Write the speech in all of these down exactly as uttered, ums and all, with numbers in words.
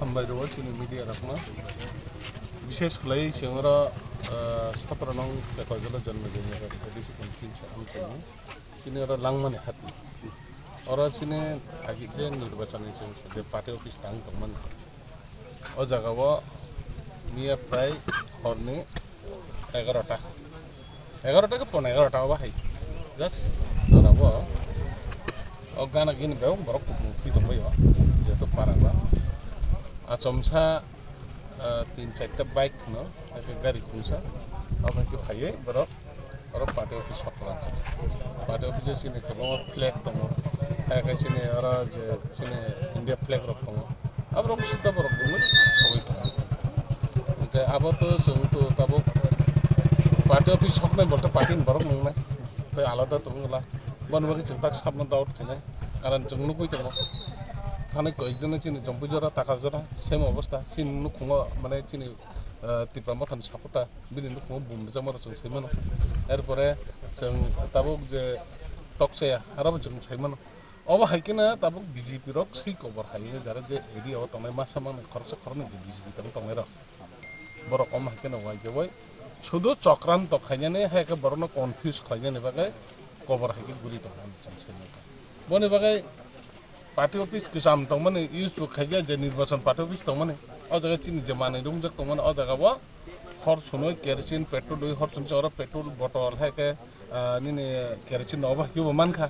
Hambai rwo chini media rokno. Bishesh khlai chwng oro, ah, sotro nong Tekoijala Janmajaya A D C constituency amchaini. Chini oro Langmani hati. Oro chini agi je nirbachani chwng je party office tang tongmani. O jaga o miya prai horni egarota. Egarota ke pon egarota o bahai. Just ora bo. O gana gini bebak borok kupung twi tongbai o. Jeto para ba. Achomsa, ah, tin charta bike no, ake gari khungsa. O bai ke phaiye borok. Oro party office sokla. Party office o chini kwbangma flag tongo. Hai khe chini oro je chini India flag rok tongo. Aborok sita borok bumui sogwi tongo. Hwnkhe abo to chwng to tabuk party office soknai bolte party ni borok nungnai. Tei alada tongo wngla. Boni bagwi chwng tak sabno doubt khainai. Karon chwng nugwi tongo. Thani koyekjone chini Jompui jora, Takar jora, same obostha. Chini nukhungo mane chini, ah, Tipra Mothani supporter. Bini nukhungo bum rijak mano chwng sai mano. Er pore chwng tabuk je tokchaya, aro bo chwng sai mano. Obo hai kheno tabuk B J P rok swi kobor hai, jara je area o tongnai masa mangni khoroksa khoroknwi je B J P tong tongnai rok. Borok omo hai kheno uaijagwi sudu chokranto khainani, hai khe borokno confuse khlainani bagwi kobor hai khe guri tongmani chwng sai mano. Boni bagwi party office kwcham tongmani use bo khaikhe je nirbachon party office tongmani, o jaga chini je manwi rungjak tongmani, o jaga o hor sunwi kerosene petrol dui hor sunwi oro petrol botol hai khe, ah, nini kerosene no obo hai khe bo mankha.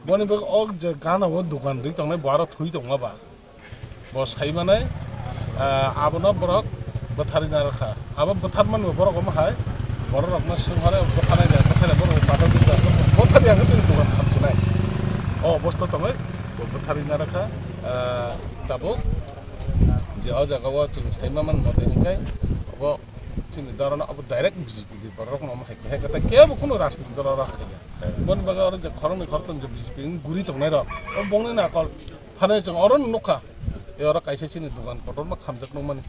Boni bagwi o je gana o dogan ri tongnai bo aro thwi tongma ba. Bo sai manai, ah, abono borok bwtharwi narwkha. Abo bwtharmani bo borok omo hai, borok rokno swng hore bwtharnai da, bwtharnai borok bwtharwi ang twi dogan khamchinai. O obostha tongwi bo bwtharwi narwkha, ah, tabuk je o jaga o chwng sai ma man mote hwnkhe bo chini dorono abo direct B J P ni borok rokno omo hai khe kebo kunu rajniti dolo rok khe. Boni bagwi oro je khoroknwi khoroktham je B J P ni guri tongnai rok, o bongni nakol. Thani chwng oro nukha, tei oro kaisa chini dogan kotorma khamjak nukmani.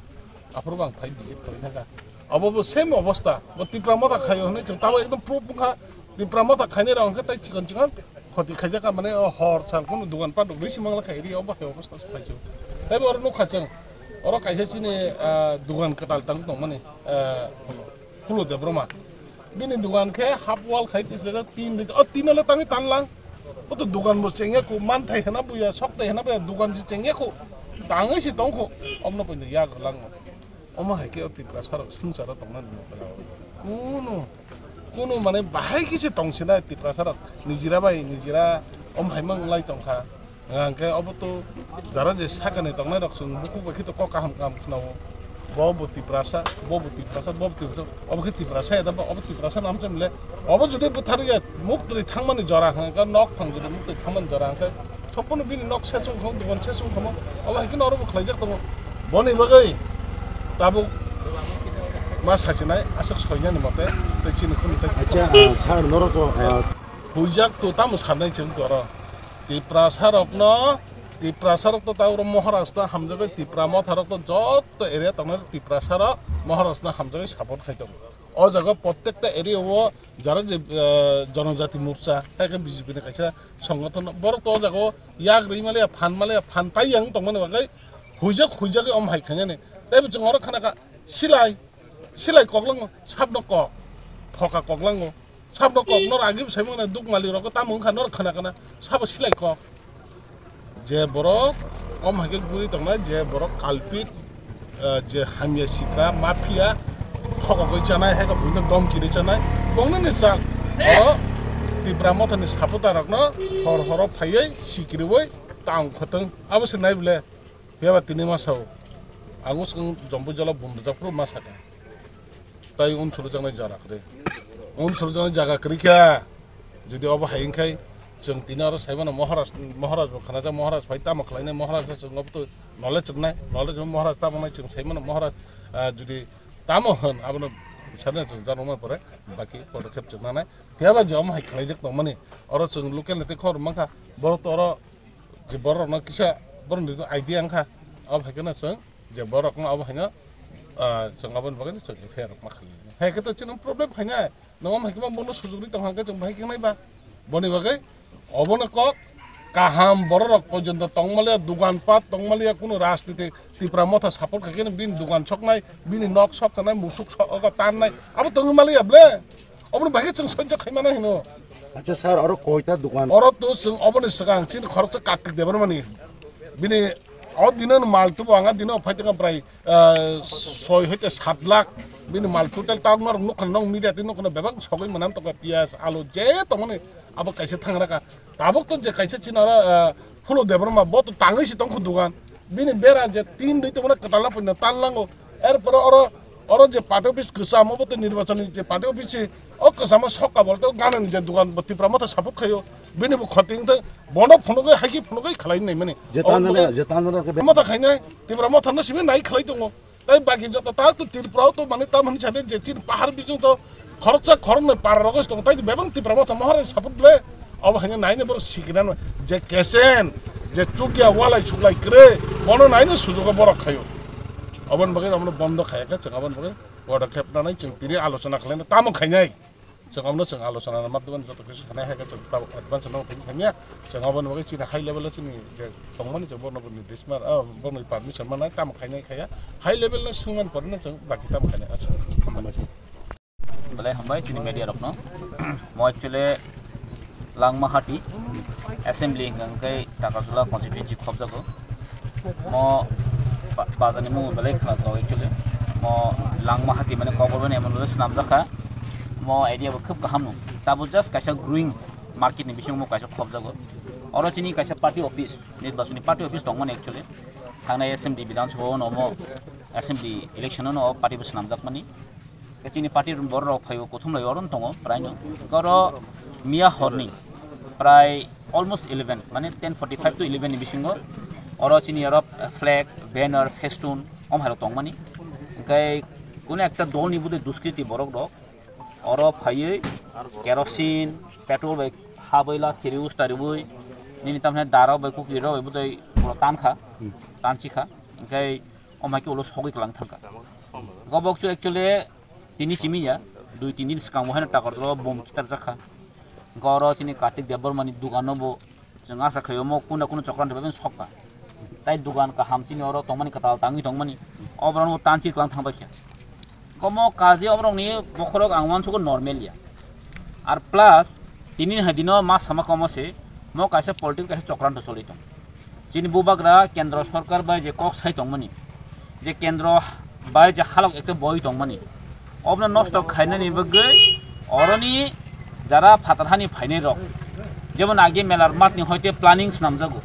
Aphuru bo ang phai visit khlai thangkha. Abo bo same obostha, bo Tipra Motha khaio hwnwi chwng tamo ekdom proof wngkha. Tipra Motha khainai rok hwnkhe tei chikon chikon khoti khaijak kha, mane o hor sal kheno dogan pat rok risi mangla kha area o bo hai obostha se phaichu. Tei bo oro nukha chwng, oro kaisa chini, ah, dogan kwtal tang tongmani, ah, Phulu Debbarma. Bini dogan khe half wall khai tisajak tin ri, o tin ole tangwi tanlang. Bo to dukan bo chengya ko, manthai hena buya, sokthai hena buya, dukan se chengya ko, tangwi se tongkho, omno poino yak langma. Omo hai khe o Tiprasa rok swngcharo tongnani motela. Kunu, kunu mane bahai khe se tongsinai Tiprasa rok, nijira bai nijira om hai mang lai tongkha. Hwnkhe obo to jara je sakani tongnai rok chwng bukhuk bai khe to kok kaham kaham khwnao. Bo bo Tiprasa, bo bo Tiprasa, bo bo Tiprasa, obo khe Tiprasa ya da, obo Tiprasa nam chemle. Obo jodi bwtharya muk twi thangmani jora hwnkhe nok phang jodi muk twi thangmani jora hwnkhe sompurno bini nok sesung khamo, dugan sesung khamo, obo hai kheno oro bo khlaijak tongo. Boni bagwi tabuk ma sachinai aswk soinani mote tei chini khunu tei. Acha, ah, sir, norok, ah, huijak to tamo sanai chwng toro. Tiprasa rokno, Tiprasa rok to ta oro Maharaj no hamjagwi, Tipra Motha rok to joto area tongnai Tiprasa rok Maharaj no hamjagwi support khai tongo. O jaga prottekta area o jara je, eh, Jonojati Morcha, hai khe B J P ni kaisa songothon, borok to o jaga o yak rwi maliya, phan maliya, phan pai yang tongmani bagwi huijak, huijagwi om hai khainani. Tei bo chwng oro khana kha silai, silai kok lango, sabno kok, phoka kok lango. Sabno kok, nor agi bo saimano duk mali rok tamo wngkha, nor khana khana, sabo silai kok. Je borok, om hai khe guri tongnai, je borok kalpit, eh, je hamya sitra, mafia, thokogwi chanai, hai khe buino domki rwi chanai, bongno ni chak. Oro Tipra Mothani supporter rokno hor horo phaiwi sikiriwi tang khatong, abo se nai bole. Phiya ba tini ma sao, ang swkang Jompuijalo bum rwjak phuru ma sakha. Tai unsuru jaknai jora kwrwi. Unsuru jaknai jaga kwrwi kha. Jodi obo hai wngkhai, chwng tini oro saimano Maharaj, Maharaj bo khanajak, Maharaj phai tamo khlainai, Maharaj chwng obo to knowledge rwnai, knowledge rwnai Maharaj tamo nai chwng saimano Maharaj, ah, jodi tamo hwn abono sana chwng janokma pore baki podokhep chwng nanai. Phiya ba je omo hai khlaijak tongmani, oro chwng local ni tei khor mankha, borok to oro je borok rokno kisa borok ni idea wngkha, abo hai kheno chwng je borok no abo haino, ah, chwng aboni bagwi no chwng F I R rok ma khali. Hai khe to chini problem phainai, nwng omo hai khe ma bono sujugri tong hang khe chwng bahai khe nai ba. Boni bagwi obono kok kaham borok rok porjonto tong maliya, dugan pat tong maliya, kuno rajniti Tipra Motha support khai khe bini dugan soknai, bini nok sok tanai, musuk sok tannai, abo tongwi maliya ble. Oboni bagwi chwng sojjo khaimana hino. Acha sir, oro koita dukan? Oro to chwng oboni swkang chini khoroksa Kartik Debbarmani. Bini o dino mal tubo anga dino phai tongkha prai, ah, soi hoite sat lakh. Bini mal total ta norok nukha, nong media twi nukha bebak sogwi manam tongkha piyaj, alu je tongmani abo kaisa thangraka. Tabuk to je kaisa chini oro, ah, Phulo Debbarma bo to tangwi si tongkha dukan. Bini bera je tin dui tongmani kwtal na puina tan lango. Erpore oro, oro je party office kwcham, obo tei nirbachon ni je party office se, o kwchamo sokka bolte o ganani je dugan bo Tipra Motha support khaio, bini bo khoti wngtwi bono phunugwi, haiki phunugwi khlai nai mani. Je tanjana, je tanjana khe Motha khainai, Tipra Motha no simi nai khlai tongo. Tai baki joto ta to Tripura o to mane tam hwn sade je chini pahar bising to khoroksa khoroknwi para rogo tong tai bebang Tipra Motha Maharaj support ble. Obo haino naino borok sikirano je kesen, je chukya walai suklai kwrwi, bono naino sujugo borok khaio. Oboni bagwi omono bondo khaya khe chwng oboni bagwi podokhep nanai chwng tini alochona khlaina tamo khainai. Chwng omono chwng alochona madhyamani joto kisa sanai hai khe chwng tabuk advance no thangwi thangya. Chwng oboni bagwi chini high level o chini je tongmani chwng bono bo nirdesh mar, ah, bono permission manai tamo khainai khaya. High level no swngmani porino chwng baki tamo khainai. Acha. Belai hambai chini media rokno. Mo actually Langmahati assembly hwnkha hwnkhe Takarjula constituency khobjago. Mo ba-, bazar ni mung belai khwlak rok actually. Mo Langmahati mane kokborok ni emon swnamjakha. Mo area bo khub kaham no. Tabo just kaisa growing market ni bisingo mo kaisa khobjago. Oro chini kaisa party office, nirbachoni party office tongmani actually. Thangnai assembly bidhan sabha o no mo assembly election o no party bo swnamjakmani. Khe chini party borok rok phaibo kuthum lai oro tongo prai no. Oro miya horni prai almost eleven, mane ten forty five to eleven ni bisingo oro chini oro flag, banner, festoon om hai rok tongmani. Hwnkhe kuno ekta dol ni budui duskriti borok rok oro phaiwi kerosene, petrol bai habwi la khiriwi ustariwi nini tamni darok bai kukri rok bai budui tankha, tanchikha. Hwnkhe om hai khe ulo sogwi kwlang thangkha. Gobok chu actually tini simi ya, dui tin din swkang bo haino Takarjala o bom khitarjak kha. Hwnkhe oro chini Kartik Debbarma ni dugan no bo chwng asa khai omo kunu kunu chokran rwbaibini sokha. Tai dugan kaham chini oro tongmani kwtal tangwi tongmani. Oborok no tanchi kwlang thang bai kha. Omo kaji oborok ni bokhorok ang uansukgo normal ya. Ar plus tini hai dino ma sama komo se Mo kaisa political kaisa chokranto choli tong. Chini bubagra kendro sorkar bai je kok sai tongmani, je kendro bai je halok ekta boi tongmani, obno nosto khainani bagwi oroni jara phatar hani phainai rok, jemon age melar matni hoite planning snamjago,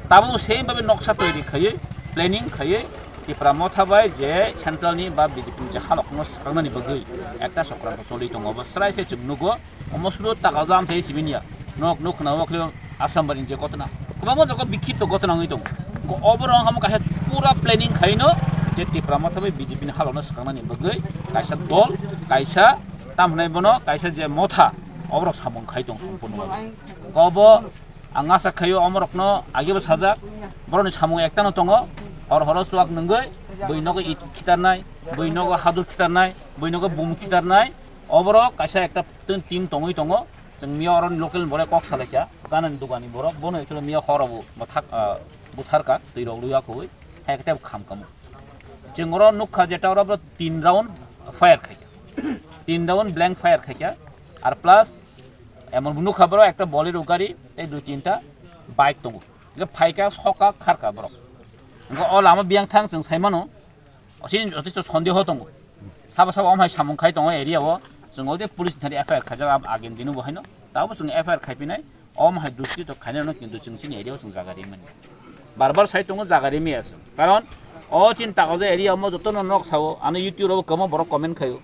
tabo same babe noksa toiri khaiwi, planning khaiwi Tipra Motha bai je central ni ba B J P ni je halok no swkaknani bagwi ekta chokranto choli tongo, obo srai se chwng nugo. Omo sudu taka jam sai sibin ya. Nok nuk khna wak leo Assam bari je gotna. Kwbangma jaga bikhito gotna wngwi tongo. Go oborok hamo kaisa pura planning khaino je Tipra Motha bai B J P ni halokno swkaknani bagwi kaisa dol, kaisa tam hwnai bono kaisa je motha oborok samung khai tong sampono. Go obo ang asa khaio omorokno agebo sajak, borokni samung ektano tongo, hor horo chuak nungwi, bui nogo it khitarnai, bui nogo hadur khitarnai, bui nogo bum khitarnai, oborok kaisa ekta Tun team tongwi tongo, chwng miya oroni local ni borok kok salaikha, ganani dugani borok, bono actually miya horo bo bwthak, ah, butharka, twi rok rwya khogwi, hai khe tei bo kham kamo. Chwng oro nukha je ta oro bo tin round fire khaikha, tin round blank fire khaikha, ar plus emon bo nukha borok ekta Bolero gari tei dui tinta bike tongo, hwnkhe phaikha sokha kharkha borok, hwnkhe o lama biyang thang chwng saimano. Osini jotosto sondeho tongo. Sabo sabo omo hai samung khai tongo area o. Chwng already police ni thani F I R khaijak, abo agini dino bo haino. Tabo chwng F I R khaipinai. Omo hai duskito khainai no kintu chwng chini area o chwng jaga rimani. Bar bar sai tongo jaga rimi ase. Karon o chini Takoja area omo jotono nok sao. Ano YouTube rogo kwbangma borok comment khaio.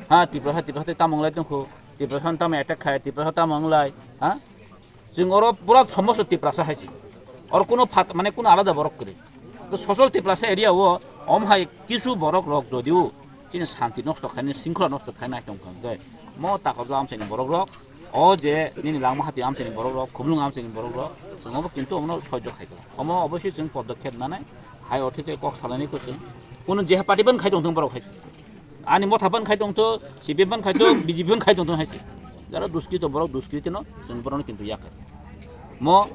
Ha, Tiprasa, Tiprasa tei tamo wnglai tongkho. Tiprasa tamo attack khai, Tiprasa tamo wnglai. Ha? Chwng oro pura somosto Tiprasa hai se. Oro kuno phat, mane kuno alada borok kwrwi. To sosol Tiprasa area o om hai kisu borok rok jodio chini santi nosto khaini, singkhola nosto khaini hai tong kha hwnkhe, mo Takoja amchaini borok rok, o je nini Langmahati amchaini borok rok, Khumlung amchaini borok rok, chwng obo kintu omono soijo khai kha. Omo obosoi chwng podokkhep nanai, hai othe tei kok salainai kwchwng. Kuno je party ban khai tong thung borok hai se. Ani motha ban khai tongtho, C P M ban khai tho, B J P ban khai tongtho hai se. Jara duskito borok duskito no, chwng borokno kintu yakhai. Mo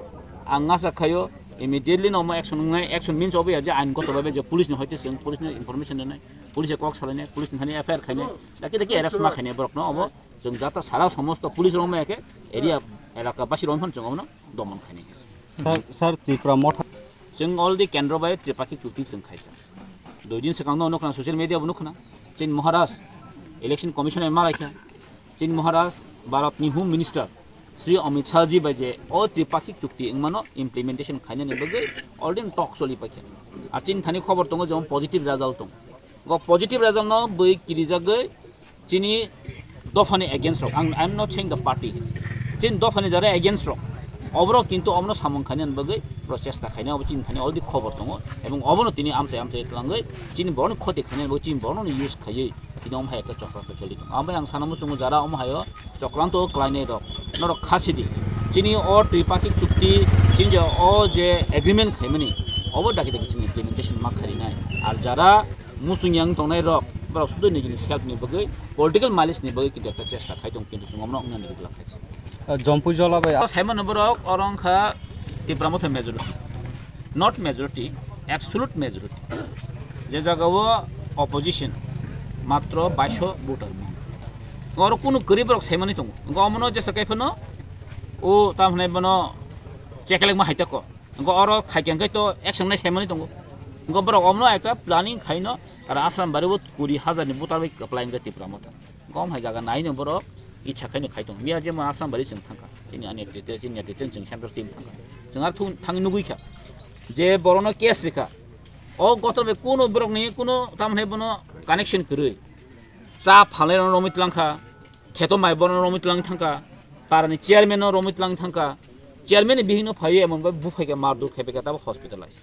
ang asa khaio, immediately no mo action wngnai, action means obo ya je ain goto babe je police ni hoite chwng police ni information rwnai, police kok salainai, police ni thani F I R khainai, daki daki arrest ma khainai borok no obo chwng jata sara somosto police rok ma khe area elaka basi rok phano chwng obo no domon khainai. Sir, sir, Tipra Motha. Chwng already kendro bai tripakhik chukti chwng khaisa. Dui din swkang no nukha, social media bo nukha. Chini Maharaj election commission e malaikha. Chini Maharaj Bharat ni Home Minister Shri Amit Shah ji bai je o tripakhik chukti wngmano implementation khainani bagwi already talk choli paikha. Ar chini thani khobor tongo je positive result tong. Go positive result no bui kirijagwi chini dophani against rok, ang, I am not saying the party, chini dophani jara against rok, oborok kintu omono samung khainani bagwi borok chesta khainai, obo chini thani already khobor tongo, ebong obono tini amchai amchai twlangwi chini borokni khoti khainani bagwi chini borokno use khaiwi tini omo hai ekta chokra choli tongo. Abo ang sana muchungo jara omo haio chokranto khlainai rok, norok khasidi, chini o tripakhik chukti, chini je o je agreement khaimani, obo daki daki chini implementation ma kharinai. Ar jara muchung yang tongnai rok, borok sudu nijini self ni bagwi, political mileage ni bagwi kintu ekta chesta khai tong, kintu chwng omono wngna nigwi glak khai se. Jompui jola bai. O saimano borok oro wngkha Tipra Motha majority, not majority, absolute majority. Je jaga o opposition matro baiso voter mung. Oro kunu kwrwi borok saimani tongo. Wngkha omono jesa kaiphano o tam hwnai bono chekelek ma hai tako. Wngkha oro khaikhe wngkhe to action nai saimani tongo. Wngkha borok omono ekta planning khaino, aro Assam bari bo kuri hajar ni voter bai kwplai wngkha Tipra Motha. Wngkha omo hai jaga naino borok icha khaino khai tongo. Miya jemon Assam bari chwng thangkha. Chini ani netrite, chini netrite chwng central team thangkha. Chwng ar thung-, thangwi nugwi kha. Je borokno case rikha. O gotor bai kuno borokni kuno tamni bono connection kwrwi. Cha phalnai rok romwi twlang kha, kheto mai borok romwi twlang thang kha, para ni chairman no romwi twlang thang kha, chairman ni bihik no phaiwi emon bai buphai khe mardur khai pai kha, tabuk hospitalize.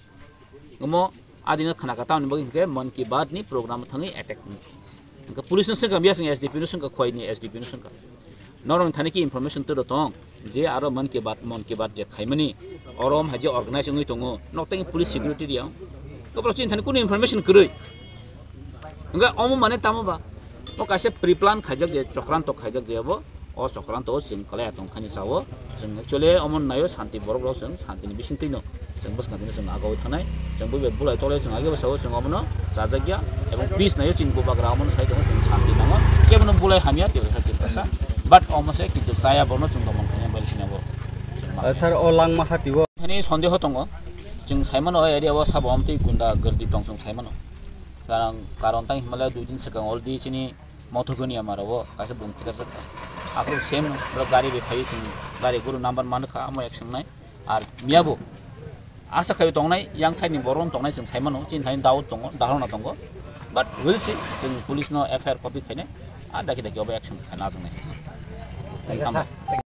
Omo adino khna kha, tamoni bagwi hinkhe Mann Ki Baat ni program thangwi attack wngkha. Hinkhe police no swngkha, biya swngkha S D P no swngkha, khoi ni S D P no swngkha. Norok thani ki information twi rw tong je aro Mann Ki Baat, Mann Ki Baat je khaimani, oro om hai je organize wngwi tongo, nok tei police security riyang. Obo chini thani kunu information kwrwi. Hingke omo mane tamo ba? O kaisa pre-plan khaijak je, chokranto khaijak je abo, o chokranto o chwng kwlai tong khani chao. Chwng actually omo naio santi borok rok chwng santi ni bising twi no chwng bwskang twi no chwng agoi thanai. Chwng bo be bulai tole chwng age bwsao chwng omo no chajakya ebong peace naio chini bubagra omo no sai tongo chwng santi nango. Kebo no bulai hamya tei khe tei kasa. But omo se kintu chaya borok no chwng domon khanya bai sina bo. Chwng ma Sir, o langma hati o. Thani sondeho tongo. Chwng saimano o area o sabo amtwi gunda girdi tong chwng saimano. Karang karon tang himala dui din swkang already chini Mothogoni amaro o kaisa bung khitar jak. Ako same bro gari bai phai chwng gari guru number man kha amo action nai. Ar miyabo asa khayo tongnai yang side ni boron tongnai chwng saimano chini thani doubt tongo, dharona tongo. But we'll see, chwng police no F I R copy khainai. Ar daki daki obo action khaina chwng nai. Thank you, sir.